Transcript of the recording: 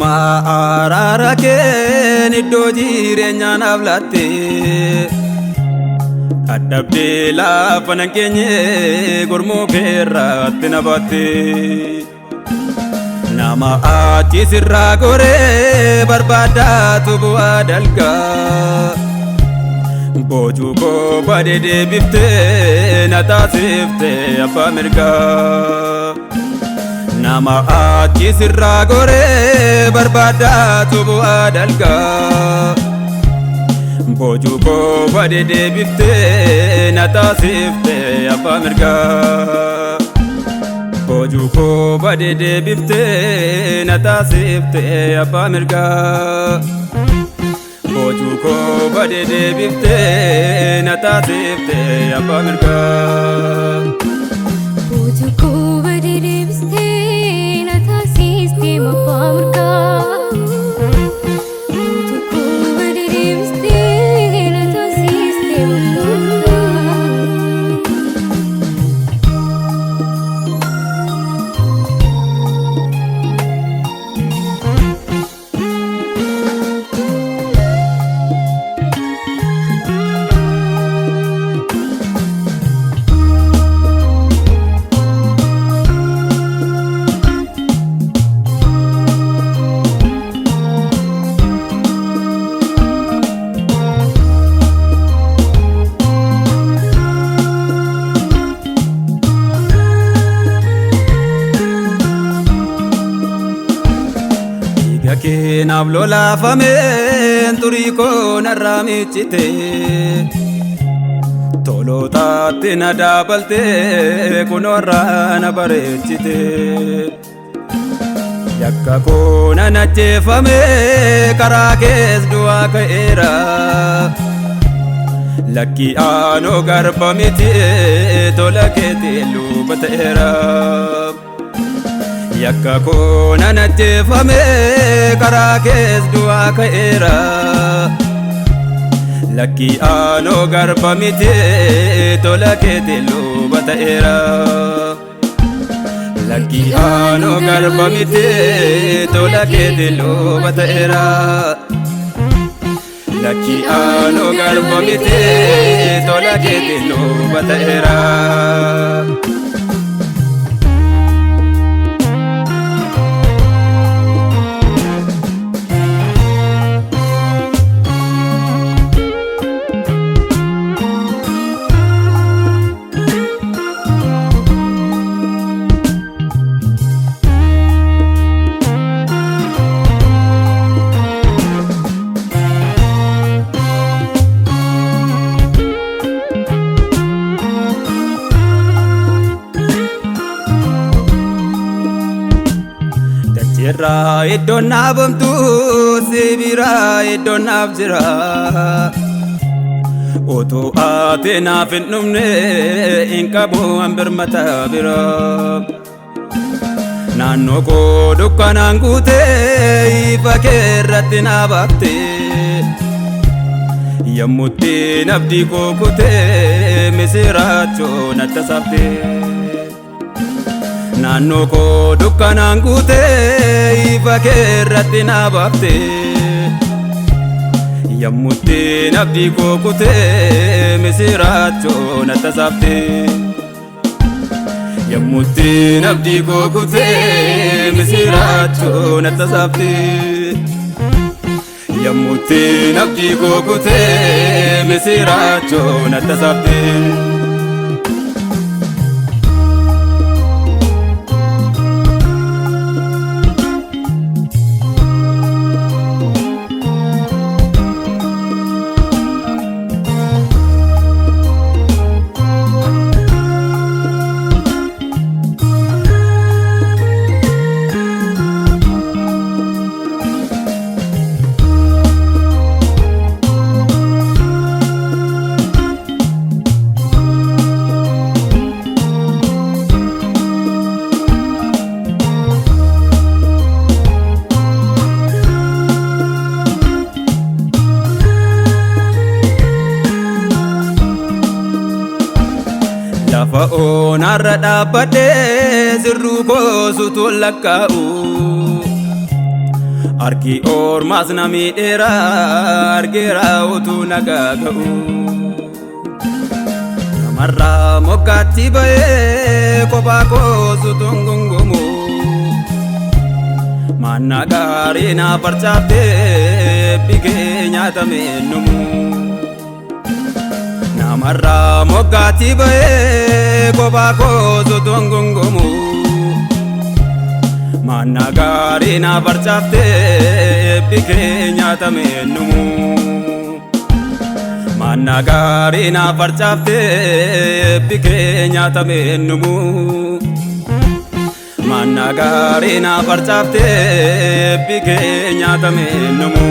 Barcuma araara keen iddoo jireenyaa naaf laatte. Dadhabdee lafa nan keenye gurmuu keerratti na baatte. Nama achi sirraa goree barbaadaatu bu'aa dalgaa. Boojuu koo badee deebiftee na taasiftee abbaa mirgaa. Nama achi sirraa goree barbaadaatu bu'aa dalgaa. Boojuu koo badee deebiftee na taasiftee abbaa mirgaa. Boojuu koo badee deebiftee na taasiftee abbaa mirgaa. Boojuu koo badee deebiftee na taasiftee abbaa mirgaa. Boojuu koo badee deebistee na taasistee abbaa mirgaa. Boojuu koo badee deebistee na taasistee abbaa mirgaa. Dhiiga kee naaf lolaafameen xurii koo narraa miiccite. Tolootaatti na dabaltee kunoorraa na bareechite. Yakka koo nan ajjeefame karaa kees du'aa ka'eera. Lakki aanoo garba miti tola keetiin luba ta'eera. Yakka koo nan ajjeefame karaa kees du'aa ka'eera. Lakki aanoo garba miti tola keetiin luba ta'eera. Lakki aanoo garba miti tola keetiin luba ta'eera. Lakki aanoo garba miti tola keetiin luba ta'eera. Dachirraa iddoon dhaabamtu si biraa iddoon naaf jira. Utuu ati naaf hin dhumne hin qabu an birmata bira. Naannoo koo dukkanaan guutee ifa kee irratti na baafte. Yommutti abdii koo kutee misiraachoo na tasaafte. Naannoo koo dukkanaan guutee ifa kee irratti na baafte. Yommutti abdii koo kutee misiraachoo na tasaafte. Yommutti abdii koo kutee misiraachoo na tasaafte. Yommutti abdii koo kutee misiraachoo na tasaafte. Lafa onaarra dhaabbadhee sirruu koo sutuun lakkaa'u. Harki ormaas na miidheera argeera utuu nagaa ga'u. Namarraa moggaatti ba'ee kophaa koos utuun gungumu. Manna gaarii na farcaaftee bikee nyaatame numu. Namarraa moggaatti ba'ee kophaa koos utuun gungumu. Manna gaarii na farcaaftee bikee nyaatame numu. Manna gaarii na farcaaftee bikee nyaatame numu. Manna gaarii na farcaaftee bikee nyaatame numu.